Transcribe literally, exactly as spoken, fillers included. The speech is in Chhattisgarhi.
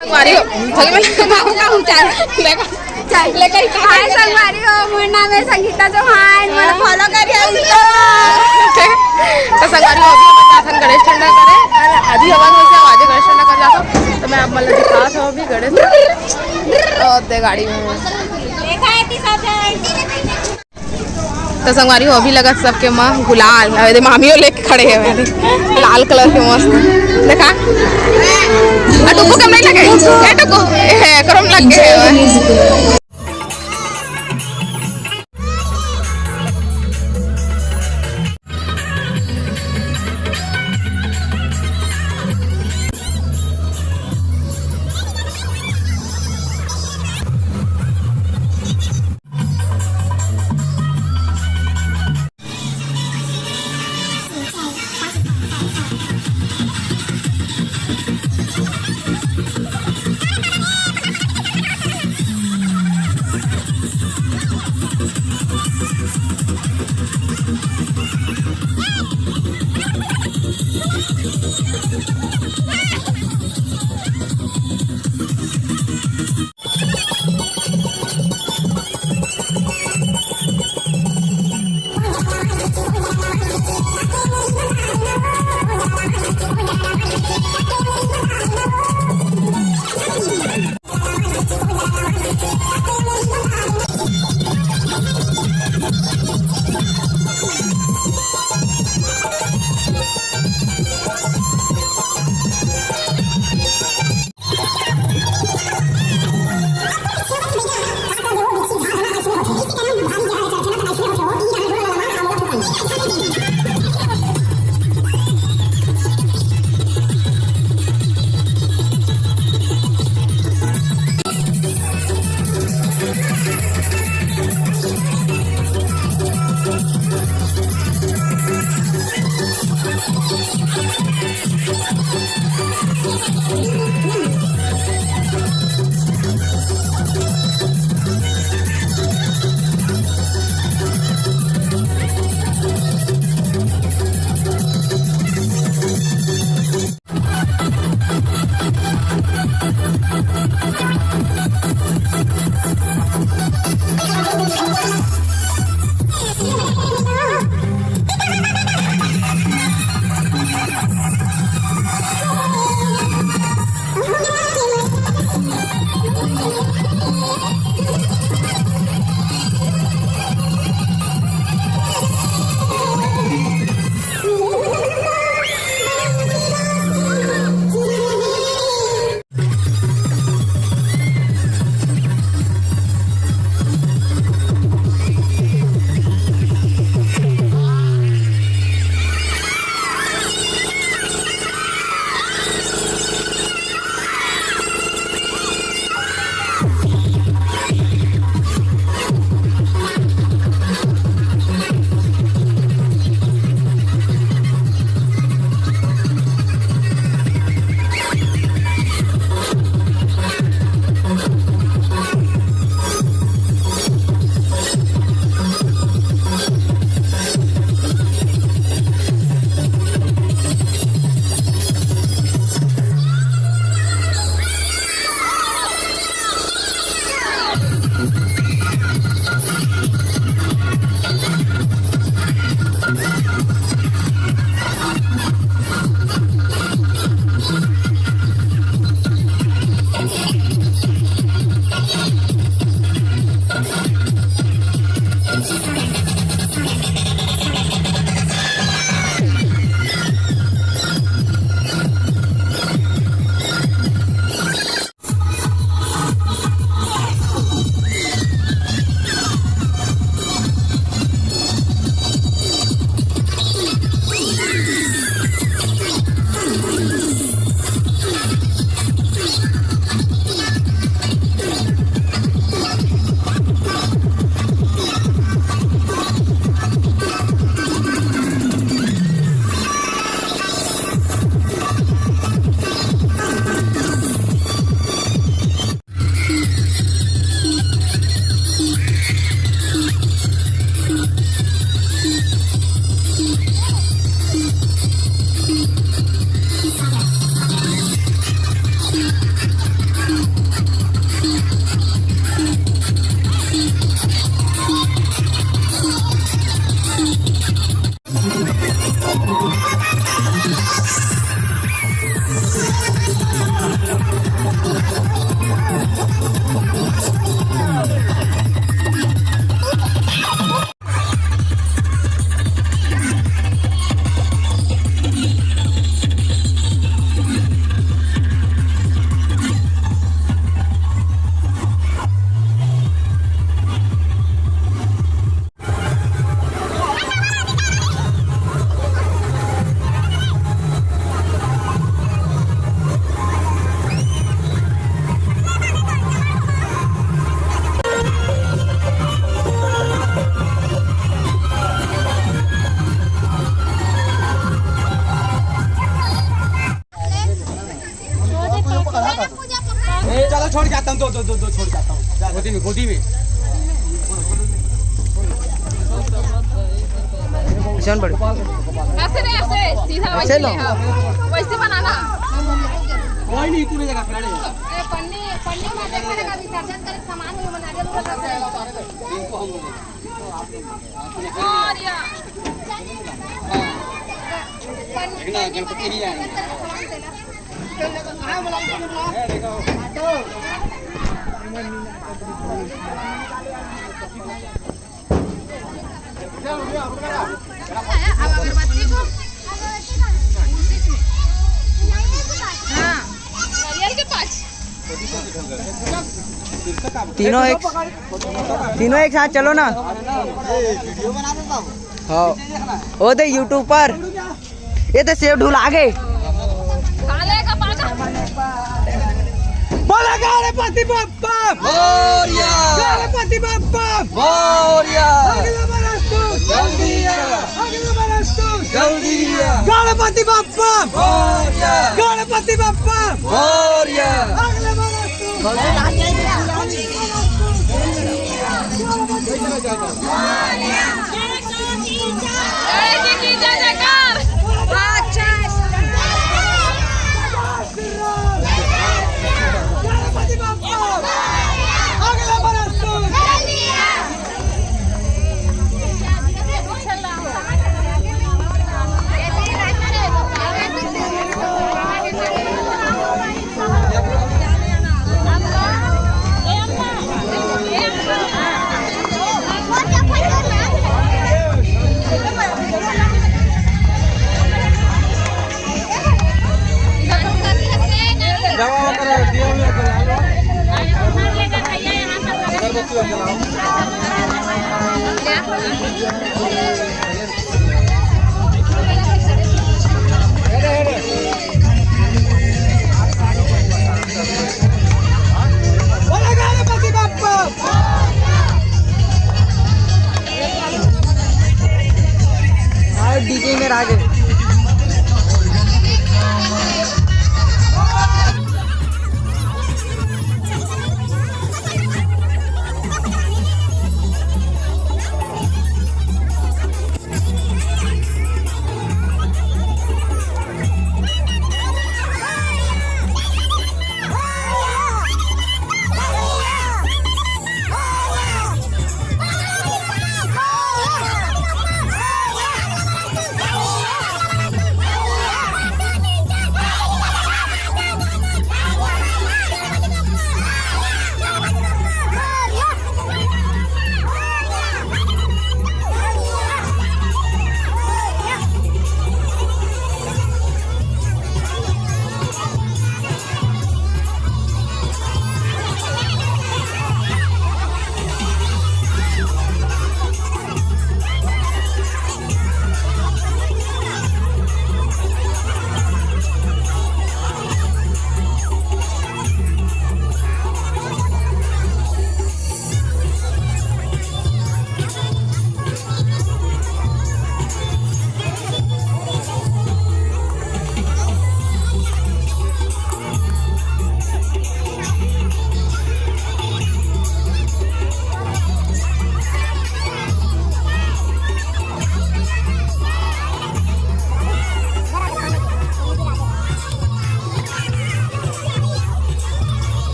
संगवारी हो, थोड़ी मैं बाबू का हूँ, चल। देखा, चल। लेकिन हाय संगवारी हो, मोर नाम है संगीता चौहान, मोला follow करिए। तो संगवारी हो, अभी हमन जाथन गणेश ठंडा करे, अभी हमन वैसे आवाजे गणेश ठंडा कर जाथन, तो मैं आप मन ला दिखात हूँ अभी गणेश। और दे गाड़ी में। देखा है तीसरा जन। तो संगवारी हो, अभी लगत सबके माँ गुलाल, अरे मामियो लेके खड़े हैं, लाल कलर के मस्त। देखा, अटुको के नहीं लगे, ए टुको, ए, करम लग गए हैं। छोड़ जाता हूँ, दो, दो, दो, दो छोड़ जाता हूँ। गोदी में, गोदी में। ऐसे नहीं, ऐसे, सीधा ऐसे वैसे लो। ले, हाँ। वैसे बनाना। कोई नहीं, तू नहीं लगा, खड़ा नहीं। ए, पन्नी, पन्नी में देखा ना, कभी सर्जन करे, सामान में बना दे, लोग। और या। देखना, गणपति ही आएंगे। तीनों एक, तीनों एक साथ चलो ना। हाँ, वो दे YouTube पर। ये तो सेव ढुला गए। बोला गणपति बप्पा। मोरया। गणपति बप्पा। मोरया। अगला बरस तू। जल्दी आ। अगला बरस तू। जल्दी आ। गणपति बप्पा। मोरया। गणपति बप्पा। मोरया। अगला बरस तू।